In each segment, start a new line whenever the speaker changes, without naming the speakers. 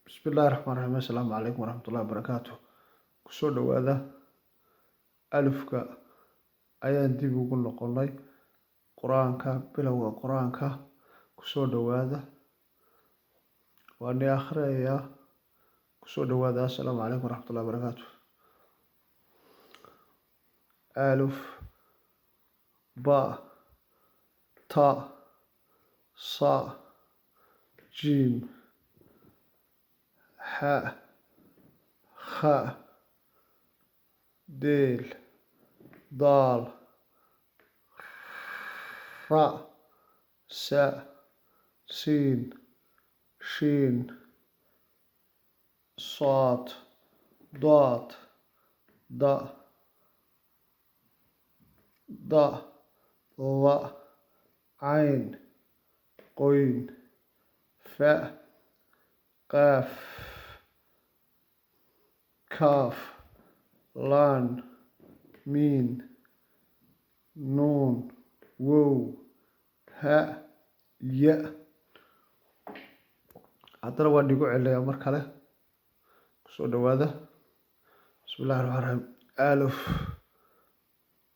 Bismillahi raxmaan raxiim. Assalaamu calaykum waraxmatullahi wabarakaatu. Kusoo dhawaada. Alifka ayaan dib ugu noqonay, Qur-aanka, bilowga Qur-aanka. Kusoo dhawaada, waan ni akhriyayaa. Kusoo dhawaada. Assalaamu calaykum waraxmatullahi wabarakaatu. Alif, ba, ta, sa, jiim, xa, kha, deel, daal, ra, sa, siin, shiin, saad, daad, da, da, la, cayn, qoyn, fa, qaaf, kaaf, laan, miin, nuun, wow, ha, ya. Haddana waan igu celinayaa mar kale. Kusoo dhawaada. Bismillahi raxmaan raxiim. Alif,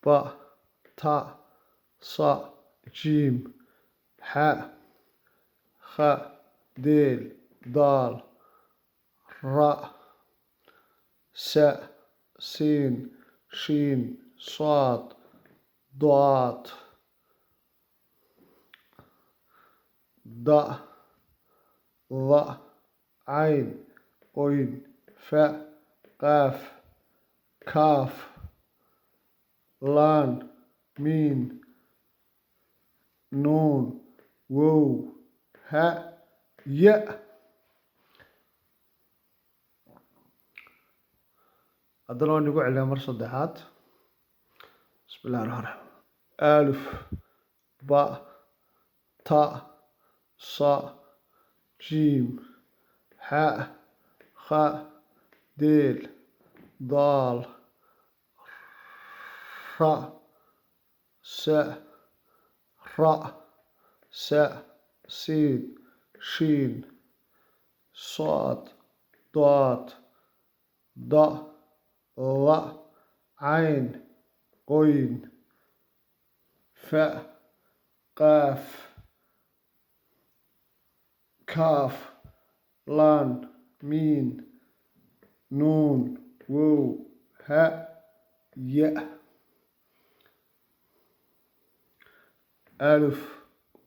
ba, ta, sa, jiim, xa, kha, deel, daal, ra, sa, siin, shiin, saad, daad, da, la, cayn, qoyn, fa, qaaf, kaaf, laan, miin, nuun, wow, ha, ya. Haddana waan igu celinayaa mar saddexaad. Bismillahi raxmaan raxiim. Alif, ba, ta, sa, jiim, xa, kha, deel, daal, ra, sa, ra, sa, siin, shiin, saad, daad, da, la, cayn, qoyn, fa, qaaf, kaaf, laan, miin, nuun, wow, ha, ya. Alif,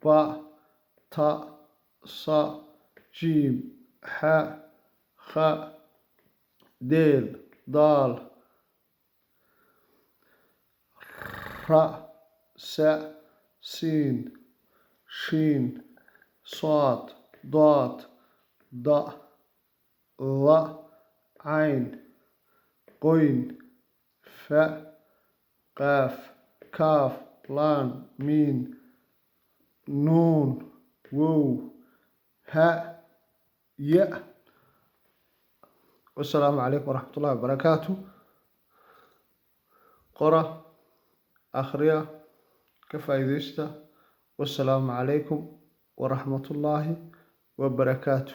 ba, ta, sa, jiim, xa, kha, deel, daal, ra, sa, siin, shiin, saad, daad, da, la, cayn, qoyn, fa, qaaf, kaaf, laan, miin, nuun, wow, ha, ya. Wasalaamu calaykum waraxmatullahi wabarakaatu. Qora, akhriya, ka faa'iidaysta. Wasalaamu calaykum waraxmatullaahi wabarakaatu.